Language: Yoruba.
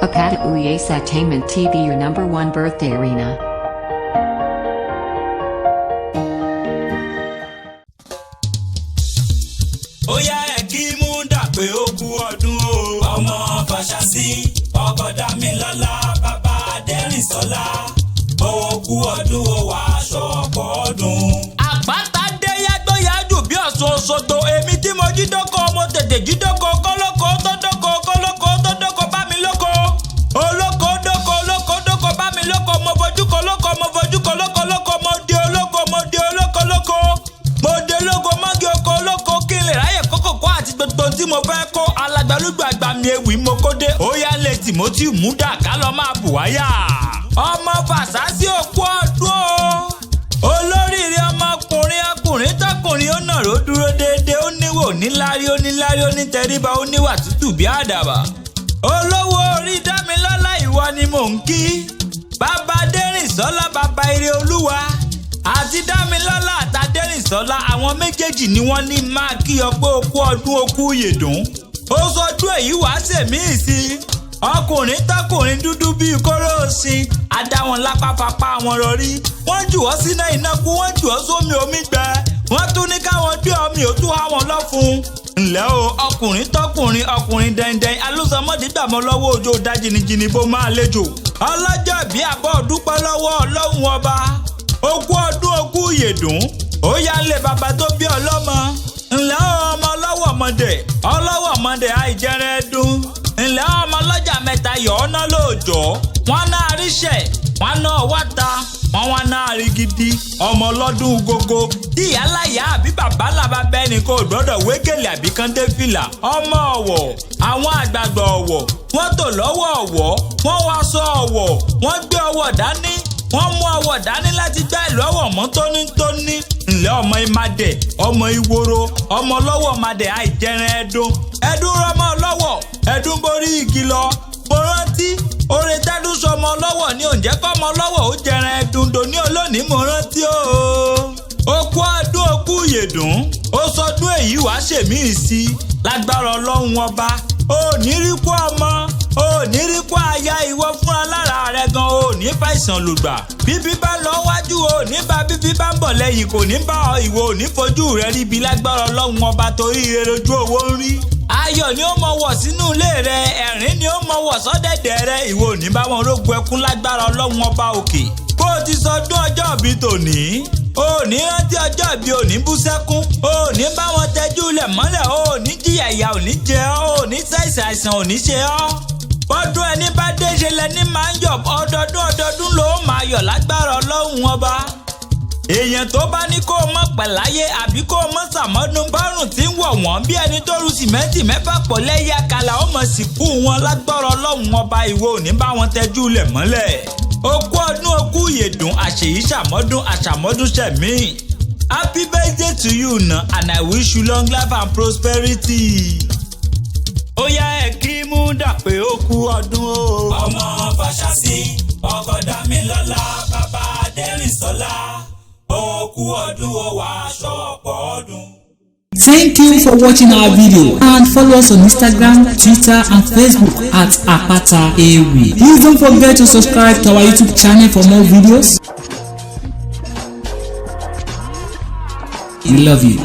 Apata Uyes TV, your number one birthday arena. Ó yá, ẹ kí Múdà pé ó kú ọdún o. Ọmọ Fàṣàsí, ọkọ Dámilọ́lá, bàbá Adẹ́rìnsọ́lá, ó kú ọdún o, wàá aṣọ ọ̀pọ̀ ọdún. Àpáta dé yágbóyájú bí Ọ̀ṣun Òṣogbo. Èmi tí mo jí dóko, mo tètè jí dóko, kólókó tó dóko, kólókó tó dóko bá mi lóko, olóko dóko, olóko dóko bá mi lóko. Mo fojú kólóko, mo fojú kólóko lóko, mo di olóko, mo di olóko lóko, mo di olóko mọ́gì oko olóko, kí n lè ráyè kókò kó àti gbogbo ohun tí mo fẹ́ kó. Alàgbàlúgbà àgbà mi ewì mo kó dé. Ó yá lè Timothy Múdà ká lọ máa bù wáyà. Ọmọ Fàṣásí, òkú ọdún o. Olóríire ọmọkùnrin, ọkùnrin tọkùnrin, ó nàró dúró déédéé, ó níwò níláárí, ó níláárí, ó nítẹríba, ó níwà tútù bí àdàbà. Olówó orí Dámilọ́lá, ìwọ ni mò ń kí. Bàbá Dérìnsọ́lá, bàbá ire olúwa, àti Dámilọ́lá àtàdérìnsọ́lá, àwọn méjèèjì ni wọ́n ní máa kí ọ pé okú ọdún, okú yèdùn. Ó sọdún èyí wàá sèmí sí i. Ọkùnrin tọkùnrin, dúdú bíi kóró òsín, adá wọn lápá, fapá wọn rọrí. Wọ́n jù ọ́ sínú iná kú, wọ́n jù ọ́ sómi, omi gbẹ. Wọ́n tún ní káwọn gbé omi ò tún há wọn lọ́fun. Ǹlẹ́ o, ọkùnrin tọkùnrin, ọkùnrin dẹ́ndẹ́n, alósọmọdé gbàmọ́ lọ́wọ́ òjò dá jìnnìjìnnì bó máa lejò. Ọlọ́jọ́ bí àbọ̀ dúpẹ́ lọ́wọ́ Ọlọ́run Ọba. Ogún ọdún, ogún ìyèdùn. Ó yá lé bàbá tó bí ọlọ́mọ. Ǹlẹ́ o, ọmọ ọlọ́wọ̀ mọ̀dẹ̀, ọlọ́wọ̀ mọ̀dẹ̀ àìjẹrẹ dún. Ǹlẹ́ ọmọ ọlọ́jà mẹ́ta yọ̀ ọ́ná lóòjọ́. Wọ́n náà ríṣẹ̀, wọ́n náà wá ta, wọ́n wá náà rí gidi. Ọmọ ọlọ́dún gogo tí ìyáláyà àbí bàbá làbá bẹ́ẹ̀ ni kò gbọ́dọ̀ wégele àbí kán dé fìlà. Ọmọ Ọ̀wọ̀, àwọn àgbààgbà Ọ̀wọ̀, wọ́n tò lọ́wọ́ Ọ̀wọ̀, wọ́n wá sọ Ọ̀wọ̀, wọ́n gbé Ọ̀wọ̀ dání, wọ́n mú Ọ̀wọ̀ dání láti gbá ìlú Ọ̀wọ̀ mọ́ tónítóní. Ǹlẹ́ ọmọ ìmàdẹ̀, ọmọ ìwòrò, ọmọ ọlọ́wọ̀ màdẹ̀ àìjẹrin ẹdun. Ẹdun rọmọ ọlọ́wọ̀, ẹdun borí igi lọ. Mo rántí oore tẹ́dún sọmọ ọlọ́wọ̀ ní òǹjẹ́ kọ́mọ ọlọ́wọ̀ ó jẹran ẹdun dòní olónìí. Mo rántí o. Okú ọdún, okú ìyèdùn. Ó sọdún èyí wàá ṣèmí sí lágbára Ọlọ́run Ọba. Ó ní rí kú ọmọ, ó ní rí kú aya, ìwọ fúnra lára rẹ gan ó ní fàìsàn lùgbà. Bíbí bá lọ wájú, ò ní bá, bíbí bá ń bọ̀ lẹ́yìn, kò ní bá ọ. Ìwọ ò ní fojú rẹ ríbi lágbára Ọlọ́run Ọba, torí ire lójú owó ń rí. Ayọ̀ ni ó mọ wọ̀ sínú ilé rẹ, ẹ̀rín ni ó mọ wọ̀ sọ́dẹ̀dẹ̀ rẹ. Ìwọ ò ní bá wọn rógun ẹkún lágbára Ọlọ́run Ọba òkè. Bó o ti sọdún ọjọ́ ìbí tòní, o ò ní rántí ọjọ́ ìbí, ò ní bú sẹ́kún, o ò ní bá wọn tẹ́jú lẹ̀ mọ́lẹ̀, o ò ní jìyà, ìyà ò ní jẹ ọ́, o ò ní ṣàìsàn, àìsàn ò ní ṣe ọ́. Bọ́dún ẹni bá dé ṣe lẹni máa ń yọ̀. Ọdọọdún ọdọọdún ló máa yọ̀ lágbára Ọlọ́run Ọba. Èèyàn tó bá ní kó o mọ̀ pẹ̀láyé àbí kó o mọ̀ sàmọ́dún, bárùn tí ń wọ̀ wọ́n bí ẹni tó ru sìmẹ́ǹtì mẹ́fà pọ̀ lẹ́yìn àkàlà, ó mọ̀ sí kú wọn lágbára Ọlọ́run Ọba. Ìwọ ò ní bá wọn tẹ́jú lẹ̀ mọ́lẹ̀. Okú ọdún, okú ìyèdùn, àṣèyí ṣàmọ́dún, àṣàmọ́dún ṣẹ̀mí. Happy birthday to you na, and I wish you long life and prosperity. Ó yá, ẹ kí Múdà pé ó kú ọdún o. Ọmọ Fàṣàsí, ọkọ Dámilọ́lá, bàbá Adẹ́rìnsọ́lá, ó kú ọdún o, wàá aṣọ ọ̀pọ̀ ọdún. Thank you for watching our video and follow us on Instagram, Twitter and Facebook at Apata Ewi. Please don't forget to subscribe to our YouTube channel for more videos. We love you.